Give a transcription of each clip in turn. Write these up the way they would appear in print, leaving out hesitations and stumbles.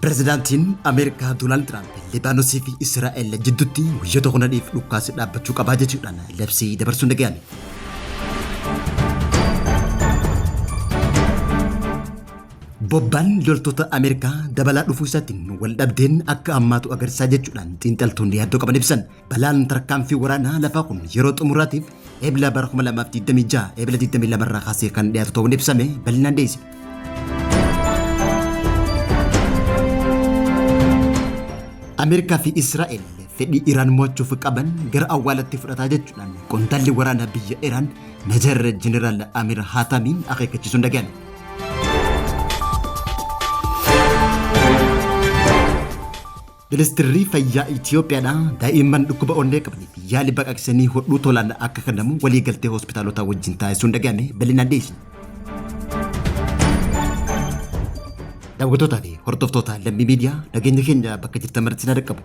Pirezidaantiin Ameerikaa Doonaald Tiraamp Libaanosii fi Israa'el jidduutti guyyoota 10f dhukaasni dhaabbachuu qabaa jechuudhaan labsii dabarsuun dhaga'ame. Bobbaan loltoota Ameerikaa dabalaa dhufuu isaatiin waldhabdeen akka hammaatu agarsiisaa jechuudhaan xiinxaltoonni yaaddoo qaban ibsan. Balaan tarkaanfii waraanaa lafaa kun yeroo xumuraatiif Ebla bara 2026 Ebla 22 irraa kaasee kan dhiyaatu ta'uun ibsame bal'inaan dhiyeesse. Ameerikaa fi Israa'el fedhii Iraan mo'achuuf qaban gara awwaalatti fudhataa jechuudhaan qondaalli waraanaa biyya Iraan Meejar Jeneraal Amir Haatamiin akeekkachiisuun dhaga'ame. Ministirri Fayyaa Itiyoophiyaadhaa daa'imman dhukkuba onnee qabaniif yaali baqaqsanii hodhuu tolaan akka kennamu waliigaltee hospitaalotaa wajjin taasisuun dhaga'ame bal'inaan dhiyeessina. Daawwattootaa fi hordoftoota Lammii Miidiyaa nageenya keenya bakka jirtan maratti isin haa dhaqqabu.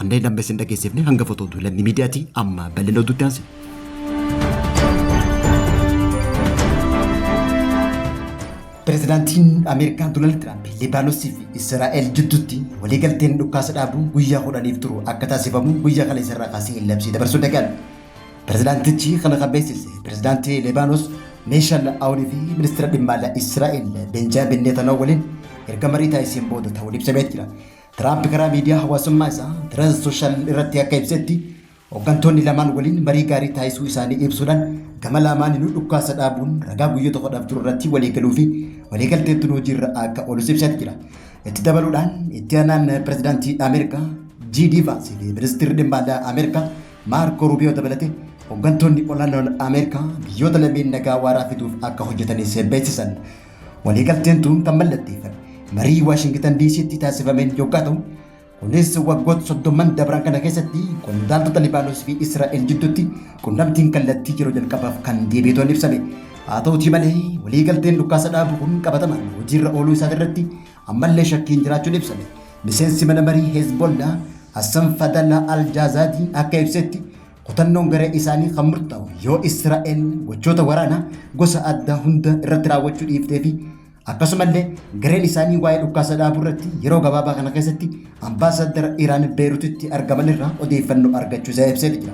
Kanneen amma isin dhageessifne hangafoota oduu Lammii Miidiyaati amma bal'ina oduutti aansina. Pirezidaantiin Ameerikaa Doonaald Tiraamp Libaanosii fi Israa'el jidduutti waliigalteen dhukkaasa dhaabuu guyyaa 10f turu akka taasifamu guyyaa kaleessa irraa kaasee labsii dabarsuun dhaga'ame. Pirezidaantichi kana kan beeksise pirezidaantii Libaanos Meeshal Aawunii fi ministeera dhimma alaa Israa'el Benjaamin Netanyahu waliin erga marii taasiseen booda ta'uun ibsamee jira. Tiraamp karaa miidiyaa hawaasummaa isaa Truth Social irratti akka ibsetti Hoggantoonni lamaan waliin marii gaarii taasisuu isaanii ibsuudhaan gama laamaaninuu dhukkaasa dhaabuun ragaa guyyoota 10f turu irratti waliigaluu fi waliigalteen tun hojiirra akka oolus ibseeti jira. Itti dabaluudhaan itti aanaan pirezidaantii Ameerikaa J.D. Vance fi ministeerri dhimma alaa Ameerikaa Maarko Rubiyoo dabalatee hoggantoonni olaanoon Ameerikaa biyyoota lameen nagaa waaraa fiduuf akka hojjetanis beeksisan. Waliigalteen tun kan mallatteeffame marii Waashingitan DC'tti taasifameen yoggaa ta'u Kunis waggoota soddomman dabran kana keessatti qondaaltota Libaanos fi Israa'el jidduutti qunnamtiin kallattii yeroo jalqabaaf kan deebi'e ta'uun ibsame. Haa ta'utii malee waliigalteen dhukkaasa dhaabu kun qabatamaan hojiirra ooluu isaa irratti ammallee shakkiin jiraachuun ibsame. Miseensi mana marii Hezbollaa Hassan Fadala Al-Jaazaadii akka ibsetti kutannoon garee isaanii kan murtaa'u yoo Israa'el gochoota waraanaa gosa addaa hunda irratti raawwachuu dhiiftee fi Akkasumallee gareen isaanii waa'ee dhukkaasa dhaabuu irratti yeroo gabaabaa kana keessatti ambaasaddara Iraan Beerutitti argaman irraa odeeffannoo argachuu isaa ibsee jira.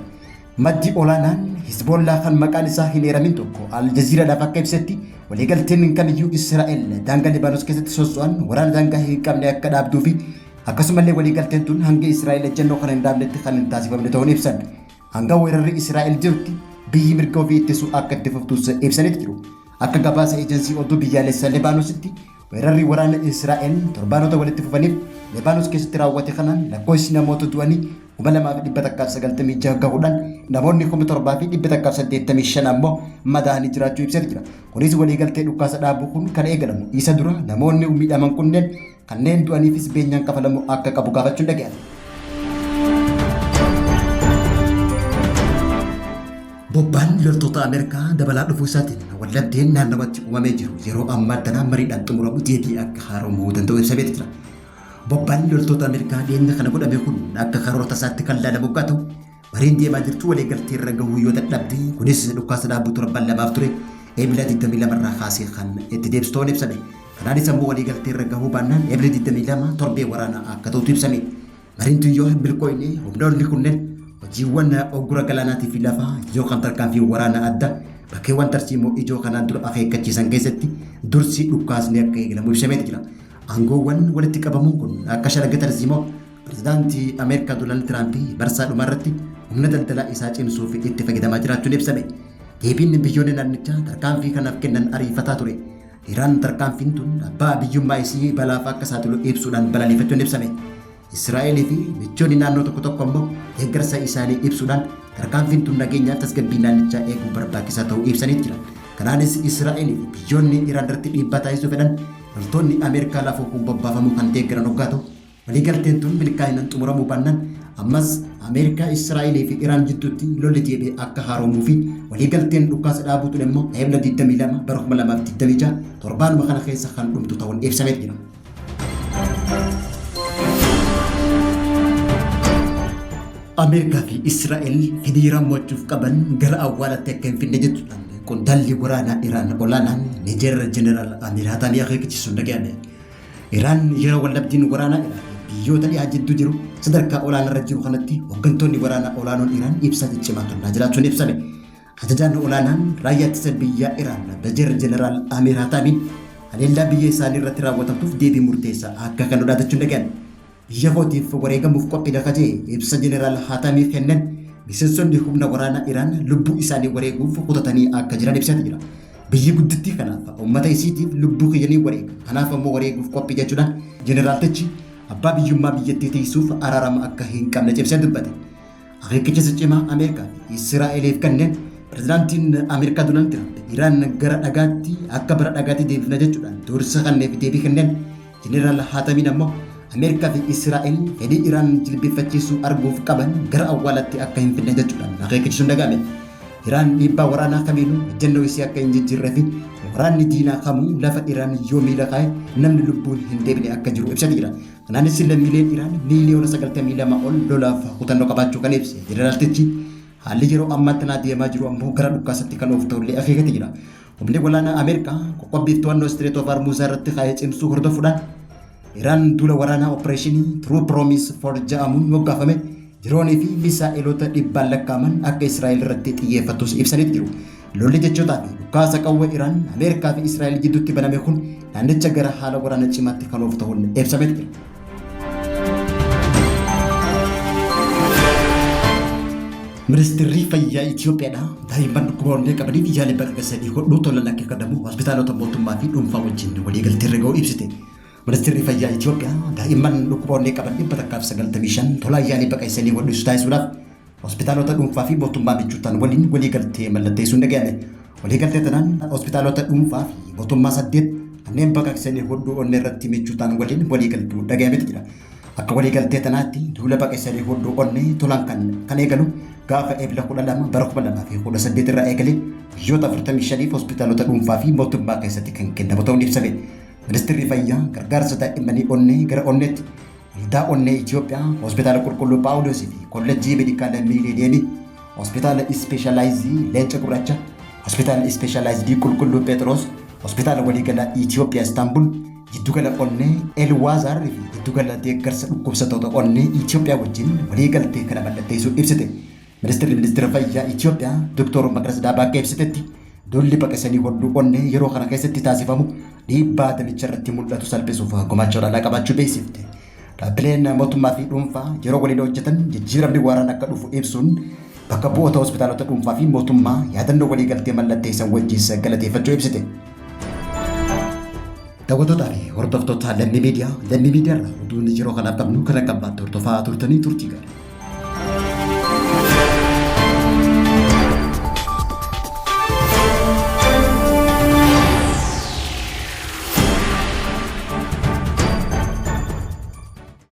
Maddi olaanaan Hizboollaa kan maqaan isaa hin eeramin tokko Al Jazeeraadhaaf akka ibsetti waliigalteen kamiyyuu Israa'el daangaa Libaanos keessatti sosso'an waraana daangaa hin qabne akka dhaabduu fi akkasumallee waliigalteen tun hanga Israa'el ejjennoo kana hin dhaabnetti kan hin taasifamne ta'uun ibsan. Hanga weerarri Israa'el jirutti biyyi mirga ofii ittisuu akka itti fuftus ibsaniit jiru. Akka gabaasa Ejensii Oduu Biyyaalessa Libaanositti weerarri waraana Israa'el torbaanota walitti fufaniif Libaanos keessatti raawwate kanaan lakkoofsi namoota du'anii 2,196 gahuudhaan namoonni 7,185 ammoo madaa'anii jiraachuu ibseet jira. Kunis waliigaltee dhukkaasa dhaabuu kun kan eegalamu isa dura namoonni miidhaman kunneen Kanneen du'aniifis beenyaan kafalamuu akka qabu gaafachuun dhaga'ame. Bobbaan loltoota Ameerikaa dabalaa dhufuu isaatiin waldhabdeen naannawatti uumamee jiru yeroo ammaa tanaa mariidhaan xumuramu deebi'ee akka haaromuu danda'u ibsameeti jira. Bobbaan loltoota Ameerikaa dhiyeenya kana godhame kun akka karoora tasaatti kan laalamu hoggaa ta'u mariin deemaa jirtu waliigaltee irra gahuu yoo dadhabde kunis dhukkaasa dhaabuu torban lamaaf ture Ebla 22 irraa kaasee kan itti deebisu ta'uun ibsame. Kanaanis ammoo waliigaltee irra gahuu baannaan Ebla 22 torbee waraanaa akka ta'utu ibsame. Mariin tun yoo hin milkooyne humnoonni kunneen hojiiwwan uggura galaanaatii fi lafaa yoo kan tarkaanfii waraanaa adda bakkeewwan tarsiimoo ijoo kanaan dura akeekkachiisan keessatti dursi dhukkaasni akka eegalamu ibsameeti jira. Aangoowwan walitti qabamuun kun akka shalaga tarsiimoo pirezidaantii Ameerikaa Doonaald Tiraamp marsaa dhumaa irratti humna daldalaa isaa cimsuuf itti fayyadamaa jiraachuun ibsame. Deebiin biyyoonni naannichaa tarkaanfii kanaaf kennan ariifataa ture. Iraan tarkaanfiin tun abbaa biyyummaa isii balaaf akka saaxilu ibsuudhaan balaaleffachuun ibsame. Israa'elii fi michoonni naannoo tokko tokko ammoo deeggarsa isaanii ibsuudhaan tarkaanfiin tun nageenyaaf tasgabbii naannichaa eeguu barbaachisaa ta'uu ibsanii jiran. Kanaanis Israa'elii fi biyyoonni Iraan irratti dhiibbaa taasisuu fedhan loltoonni Ameerikaa lafoo kun bobbaafamuu kan deeggaran hoggaa ta'u Waliigalteen tun milkaa'inaan xumuramuu baannaan ammas Ameerikaa, Israa'elii fi Iraan jidduutti lolli deebi'ee akka haaromuu fi waliigalteen dhukkaasa dhaabuu tun immoo Ebla 22 bara 2026 torbaanuma kana keessa kan dhumtu ta'uun ibsamee jira. Ameerikaa fi Israa'el fedhii Iraan mo'achuuf qaban gara awwaalatti akka hin fidne jechuudhaan qondaalli waraanaa Iraan olaanaan Meejer Jeneraal Amiir Hataamii akeekkachiisuun dhaga'ame. Iraan yeroo waldhabdiin waraanaa Iraan biyyoota dhihaa jidduu jiru sadarkaa olaanaa irra jiru kanatti hooggantoonni waraanaa olaanoon Iraan ibsa ciccimaa kennaa jiraachuun ibsame. Ajajaan olaanaan raayyaa ittisa biyyaa Iraan Meejar Jeneraal Amiir Hataamiin haleellaa biyya isaanii irratti raawwatamtuuf deebii murteessaa akka kennu dhaadachuun dhaga'ame. Biyya kootiif wareegamuuf qophiidha ka jee ibsa Jeneraal Haatamiif kennan miseensonni humna waraanaa Iraan lubbuu isaanii wareeguuf kutatanii akka jiran ibsate jira. Biyyi guddittii kanaaf uummata isiitiif lubbuu kiyyanii wareega. Kanaaf ammoo wareeguuf qophii jechuudhaan jeneraaltichi abbaa biyyummaa biyyattii tiisuuf araarama akka hin qabne cimsee dubbate. Akeekkachiisa cimaa Ameerikaa fi Israa'eliif kanneen pirezidaantiin Ameerikaa Doonaald Tiraamp Iraan gara dhagaatti akka bara dhagaatti deebifna jechuudhaan doorsisa kanneef deebii kenneen Jeneraal Haatamiin ammoo Ameerikaa fi Israa'el fedhii Iraan jilbeeffachiisuu arguuf qaban gara awwaalaatti akka hin fidne jechuudhaan akeekkachiisuun dhaga'ame. Iraan dhiibbaa waraanaa kamiinuu ejjennoo isii akka hin jijjiirree fi waraanni diinaa kamuu lafa Iraan yoo miila kaa'e namni lubbuun hin deebine akka jiru ibsate jira. Kanaanis lammiileen Iraan miiliyoona 92 ol lolaaf kutannoo qabaachuu kan ibse jeneraaltichi haalli yeroo ammaatti naa deemaa jiru ammoo gara dhukkaasatti kan oofu ta'ullee akeekate jira. Humni waraanaa Ameerikaa qoqqobbiif to'annoo Strait of Hormuz irratti kaa'ee cimsuu hordofuudhaan Iraan duula waraanaa opereeshinii True Promise for jedhamuun moggaafame diroonii fi misaa'eloota dhibbaan lakkaa'aman akka Israa'el irratti xiyyeeffattus ibsaniit jiru. Lolli jechootaa fi dhukaasa qawwee Iraan Ameerikaa fi Israa'el gidduutti baname kun naannicha gara haala waraana cimaatti kan oofu ta'uun ibsameet jira. Ministeerri Fayyaa Itoophiyaadha daa'imman dhukkuba onnee qabaniif yaalii baqaqsanii hodhuu tolan akka kennamu hospitaalota mootummaa fi dhuunfaa wajjin waliigaltee irra ga'uu ibsite. Ministeerri Fayyaa Itoophiyaa daa'imman dhukkuba onnee qaban 195 tolaan yaalii baqaqsanii hodhisu taasisuudhaaf hospitaalota dhuunfaa fi mootummaa michuutaan waliin waliigaltee mallatteessuun dhaga'ame. Waliigaltee tanaan hospitaalota dhuunfaa fi mootummaa 8 kanneen baqaqsanii hodhuu onnee irratti michuutaan waliin waliigaltuu dhaga'ametu jira. Akka waliigaltee tanaatti duula baqaqsanii hodhuu onnee tolaan kan eegalu gaafa Ebla 12 bara 2018 irraa eegalee guyyoota 45 hospitaalota dhuunfaa fi mootummaa keessatti kan kennamu ta'uun ibsame. Ministeerri Fayyaa gargaarsa daa'immanii onnee gara onneetti Waldaa Onnee Itoophiyaa, Hospitaala Qulqulluu Phaawulos fi Kolleejjii Meedikaala Miiliineemii, Hospitaala Ispeeshalaayizii Leenca Gurraacha, Hospitaala Ispeeshalaayizii Qulqulluu Phexros, Hospitaala Waliigalaa Itoophiyaa Istaanbul, Jiddugala Onnee Elwaazaar fi Jiddugala Deeggarsa Dhukkubsattoota Onnee Itoophiyaa wajjin waliigaltee kana mallatteessuu ibsite. Ministeerri Ministeera Fayyaa Itoophiyaa Dr. Maqdas Daabaa akka ibsitetti duulli baqaqsanii hodhuu onnee yeroo kana keessatti taasifamu dhiibbaa damicha irratti mul'atu salphisuuf gumaacha olaanaa qabaachuu beeksifte. Dhaabbileen mootummaa fi dhuunfaa yeroo waliin hojjetan jijjiiramni waaraan akka dhufu ibsuun bakka bu'oota hospitaalota dhuunfaa fi mootummaa yaadannoo waliigaltee mallatteessan wajjis galateeffachuu ibsite. Daawwattootaa fi hordoftoota Lammii Miidiyaa, Lammii Miidiyaa irraa oduun yeroo kanaaf qabnu kan akka abbaatti hordofaa turtanii turtii gaarii.